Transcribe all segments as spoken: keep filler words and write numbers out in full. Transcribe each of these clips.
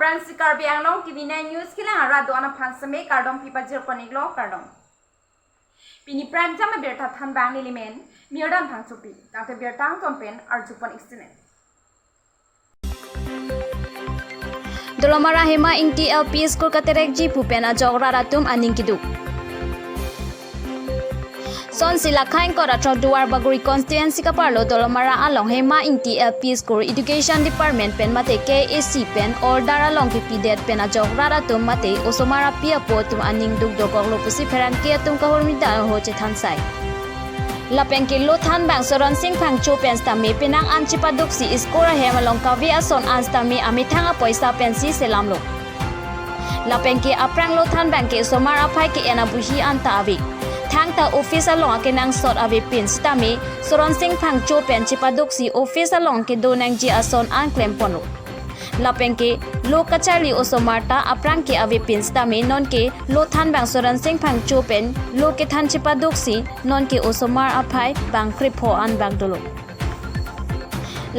Aphrangsi Karbi Anglong T V nine News kelang arat do-an aphan seme kardom pipajir pon-iklo, kardom. Pini prime time abirta thanbang nelimen Mirdan Phangchopi. Tangte birta angton pen arju pon-ik sine. Dolamara Hema Ingti L P School katerekji pu pen ajok rat atum aning keduk. Sonsi Lakhain Kora Chok Duar Bagori constituency kaparlo Dolamara along Hema Ingti L P School Education Department pen mate K A A C pen order along kepidet pen ajok rat atum mate osomar api apo atum aning duk dokoklo pusi pherangke atum kahumri dam ahut chethan sai. Lapen ke lo thanbang Soron Sing Phangcho pen sitame penang an chepaduksi school ahem along kave ason an sitame amethang apoisa pensi selamlo. Lapen ke aphrang lo thanbang ke osomar aphai ke-en abuhi anta ave. Thangta office along akenangsot avepin sitame Soron Sing Phangcho pen chepaduksi office along kedo nangji ason an klem ponlo. Lapen ke lo kacharli osomar ta aphrang ke avepin sitame nonke lo thanbang Soron Sing Phangcho pen lo kethan chepaduksi nonke osomar aphai bang krepho an bang dolo.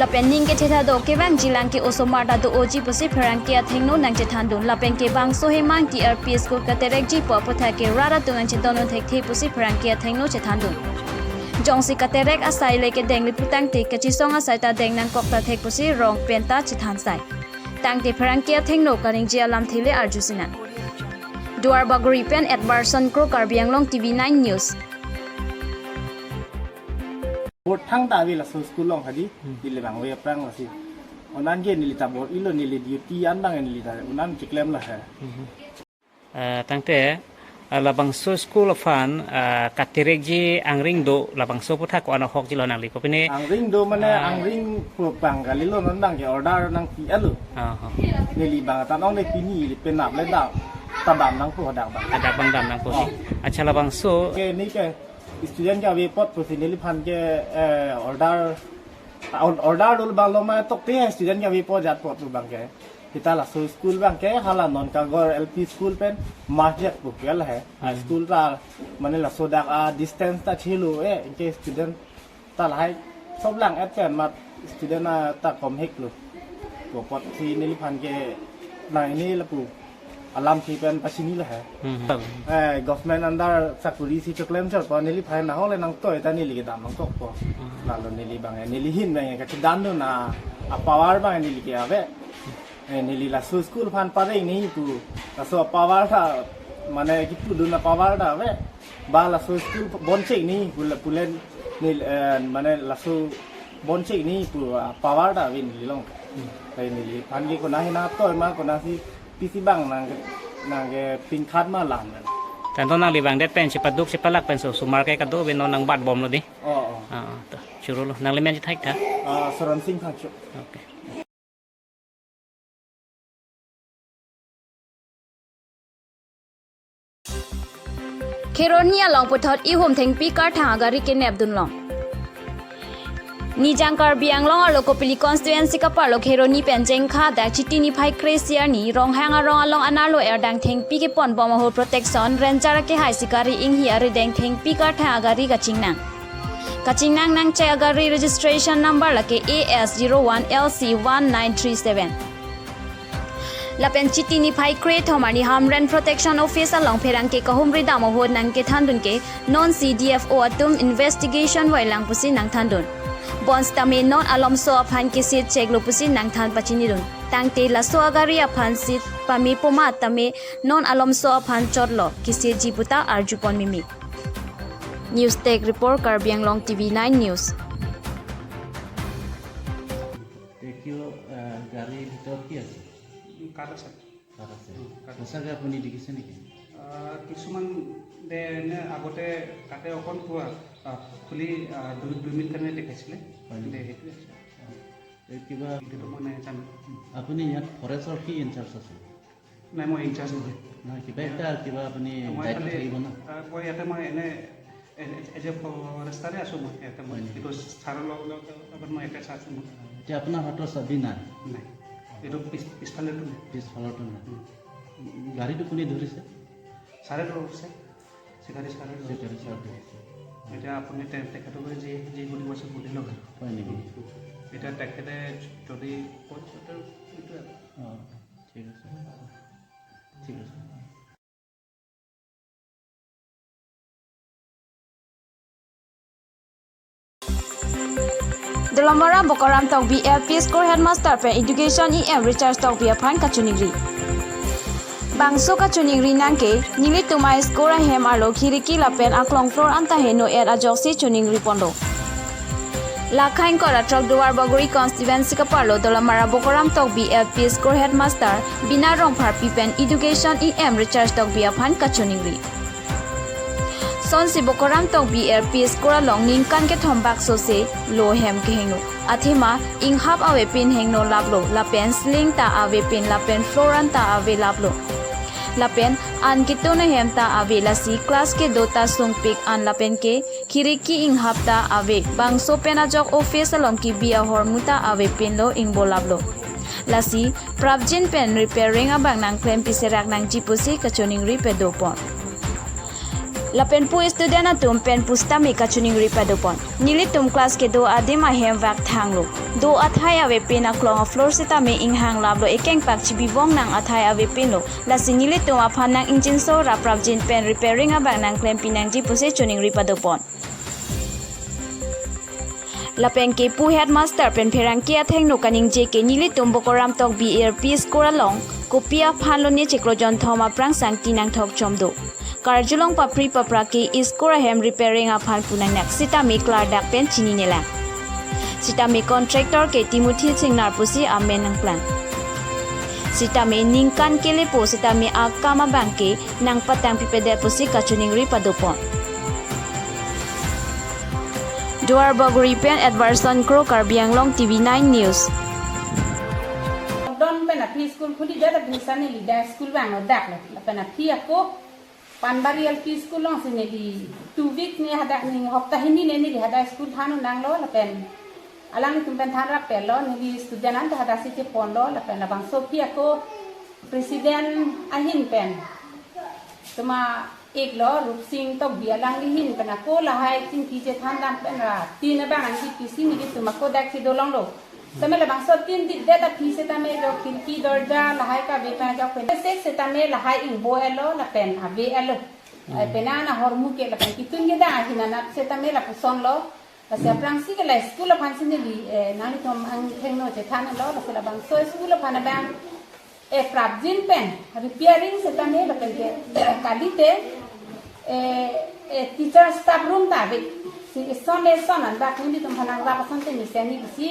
Lapen ning kethetha do kevangjilang ke osomar ta do-oji pusi pherangke athengno nangchethandun. Lapen ke bangso Hema Ingti L P School katerekji pu aputhak ke rat atum nangchedondun thekthe pusi pherangke athengno chethandun. Jongsi katerek asai le kedeng le putangte kachisong asai ta deng nangkok ta thek pusi rong pen ta chethan sai. Tangte pherangke athengno kaningje alamthe le arju sinang. Duar Bagori pen Edwardson Kro, Karbi Anglong T V nine News. Board thangta ave laso school along hadi, Hmm. neli bang ave aphrang lasi. Onan ke neli ta board ilo, neli duty an bang neli ta onan chiklemlo he. Hmm. Eh, tangte, eh, labangso school aphan, eh, katerekji angring do, labangso aputhak ko-an ahokjilo nangli kopine? Angring do mane Ah. angring pu bang kalilo, non bang ke order nangpi-etlo. Ah, ah. Neli bang ta nongle pini, neli penap le dam, ta dam nangpo hadak bang. Hadak bang dam nangpo. Oh. Accha, labangso. Ke neke student ke ave apot pusi neliphan ke, eh, order, or-, order dolo bang lo ma tokte student ke ave apot jat apot lo bang ke. Seta laso school bang ke hala non Kagor L P School pen merge pu ke la he. Hmm. School ta mane laso dak a-distance ta chelo, eh, ke student ta lahai sob lang-et pen mat student ata kom heklo. Ko apotsi neliphan ke nang ini lapu alamthe pen pachinilo he. Hmm. Eh, government under sakuri si choklem chot pu neliphan nahok le nangtoi ta neli kedam nangkokpo. Hmm. Lalo neli bang, eh, neli ahin bang, eh, kachedondun a-power bang neli ke ave. Eh, neli laso school aphan pareng nangji pu, laso power ta, mane kipudun a-power ta ave. Ba laso school bonchek nangji pule, pule neli, eh, mane laso bonchek nangji pu a-power ta ave neli along. Hmm. Pai neliphan ke konat ahin nangtoi ma, konatsi pisi bang nang, nangkepinkhat ma lam. Tangte nangli bang det pen chepaduk chepalak pen so osomar ke kado ave, non nangbat bomlo dei. Oh, oh. Ah, to, chorolo. Nangli men chethek tha? Ah, Soron Sing Phangcho. Okay. Kheroni along puthot ihum thengpi karthang agari kenepdunlong. Nijang Karbi Anglong arlo Kopili constituency kaparlo Kheroni pen Jengkha dak Chiti niphai kre-isi arni Ronghang arong along anerlo erdang thengpi keponbom ahut Protection Ranger akehai si gari inghi arideng thengpi karthang agari kachingnang. Kachingnang nangchek agari registration number lake A S zero one L C one nine three seven. Lapen Chiti niphai krethom arni Hamren Protection Office along pherangke kahumri dam ahut nangkethandun ke non C D F O atum investigation vailang pusi nangthandun. Bonsitame non alomso aphan kese cheklo pusi nangthan pachinidun. Tangte laso agari aphan si pame poma tame non alomso aphan chotlo keseji puta arjupon mimi. News Desk Report, Karbi Anglong T V nine News. তে কিয়, আহ, গাড়ীৰ ভিতৰত কি আছে? কাঠ আছে। কাঠ আছে। উম, কাঠ। সঁচাকৈ আপুনি দেখিছে নেকি? আহ, কিছুমান দে-, এনে আগতে তাতে অকণ খোৱা, আহ, খুলি, আহ, দুই, দুই মিনিট কাৰণে দেখাইছিলে। হয় নেকি? দে, সেইটোৱে আছে। অ। এই কিবা কিন্তু মই নাই জানো। আপুনি ইয়াত ফৰেষ্টৰ কি ইনচাৰ্জ আছে? নাই, মই ইনচাৰ্জ নহয়। নহয়, কিবা এটা, কিবা আপুনি মই দায়িত্ব খালি, থাকিব ন? আহ, মই ইয়াতে মই এনে এ-, এ-, এজ এ ফৰেষ্টাৰে আছোঁ মই ইয়াতে। মই হয় নেকি? কিন্তু ছাৰৰ লগ-, লগ-, লগত মই এটাচ আছোঁ মই। এতিয়া আপোনাৰ হাতৰ চাবি নাই? নাই। এইটো পিছ-, পিছফালেতো নাই। পিছফালৰটো নাই। উম। গাড়ীটো কোনে ধৰিছে? ছাৰে ধৰিছে। চিকাৰী ছাৰে ধৰিছে। চিকাৰী ছাৰে ধৰিছে। এতিয়া আপুনি তে-, তেখেতকে যি, যি সুধিব আছে সুধি লওক। হয় নেকি? এতিয়া তেখেতে যদি কয়, তেখেতৰ এইটোৱে আৰু। অ। Dolamara Bokaram Tokbi L P School Headmaster pen Education E M Richard Tokbi aphan kachiningri. Bangso kachiningri nangke, nelitum a school ahem arlo khiriki lapen aklong floor anta heno-et ajoksi chiningri ponlo. Lakhain kora throk Duar Bagori constituency kaparlo Dolamara Bokaram Tokbi L P School Headmaster Bina Rongpharpi pen Education E M Richard Tokbi aphan kachiningri. Sonsi Bokaram Tokbi L P School along ningkan kethom bak sose lo hem kehingno. Athema inghap avepin hingno laplo, lapen ceiling ta avepin lapen floor anta ave laplo. Lapen an kitun ahem ta ave, lasi class kedo ta sungpik an lapen ke khiriki inghap ta ave. Bangso pen ajok office along kebi ahormu ta avepinlo ingbo laplo. Lasi prapjin pen repairing abang nangklem piserak nangji pusi kachiningri padopon. Lapen pu student atum pen pusitame kachiningri padopon. Nelitum class kedo adim ahem vak thanglo. Do athai avepin aklong afloor sitame inghang laplo, ekeng pak chibivong nang athai avepinlo. Lasi nelitum aphan nang-ingjinso ra prapjin pen repairing abang nangklempi nangji pusi chiningri padopon. Lapen ke pu headmaster pen pherangke athengno kaningje ke nelitum Bokaram Tokbi L P School along kopi aphan lone chiklo jonthom aphrang sangti nangthok chomdo. Karjulong papri papra ke school ahem repairing aphan pu nangnak sitame klardak pen chininelang. Sitame contractor ke Timothy Singnar pusi amen nangplang. Sitame ningkan kelepo sitame akam abang ke nangpatang pipedet pusi kachiningri padopon. Duar Bagori pen Edwardson Kro, Karbi Anglong T V nine News. Lockdown pen aphi school khuli det aphi sa neli dak school vanglo dak lo. Lapen aphi ako Panbari L P School alongsi neli two week ne hadak ne hopta hini ne neli hadak school than un nanglo lapen alanglitum pen than rap pelo, neli student anta hadaksi cheponlo lapen labangso aphi ako president ahin pen tuma iklo Rupsing Tokbi alangli ahin pen ako lahai chingki chethan dam pen ra tin abang nangji pusi nelitum ako dak si dolonglo. Tame labangso tin ditdet aphi setame lo khirki dorja lahai kave pen ajok pen. Sek setame lahai ingbo-etlo lapen ave-etlo. Ai pen an ahormu ke lapen kitun kedang ahin anat setame lapusonlo. Lasi aphrangsi ke la school aphan si neli, eh, nanglitum angthengno chethanlo, lasi labangso school aphan abang, eh, prapjin pen repairing setame lapen ke, eh, kalite, eh, eh, teacher staff room ta ave. Si ison le ison an bak nelitum aphan nangrap asonte mesen ni pusi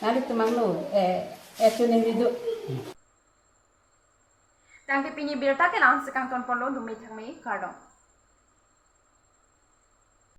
nanglitum angno, eh, eh, chiningri do. Tangte pini birta ke la-an si kangtonponlo, dumi thakme kardom.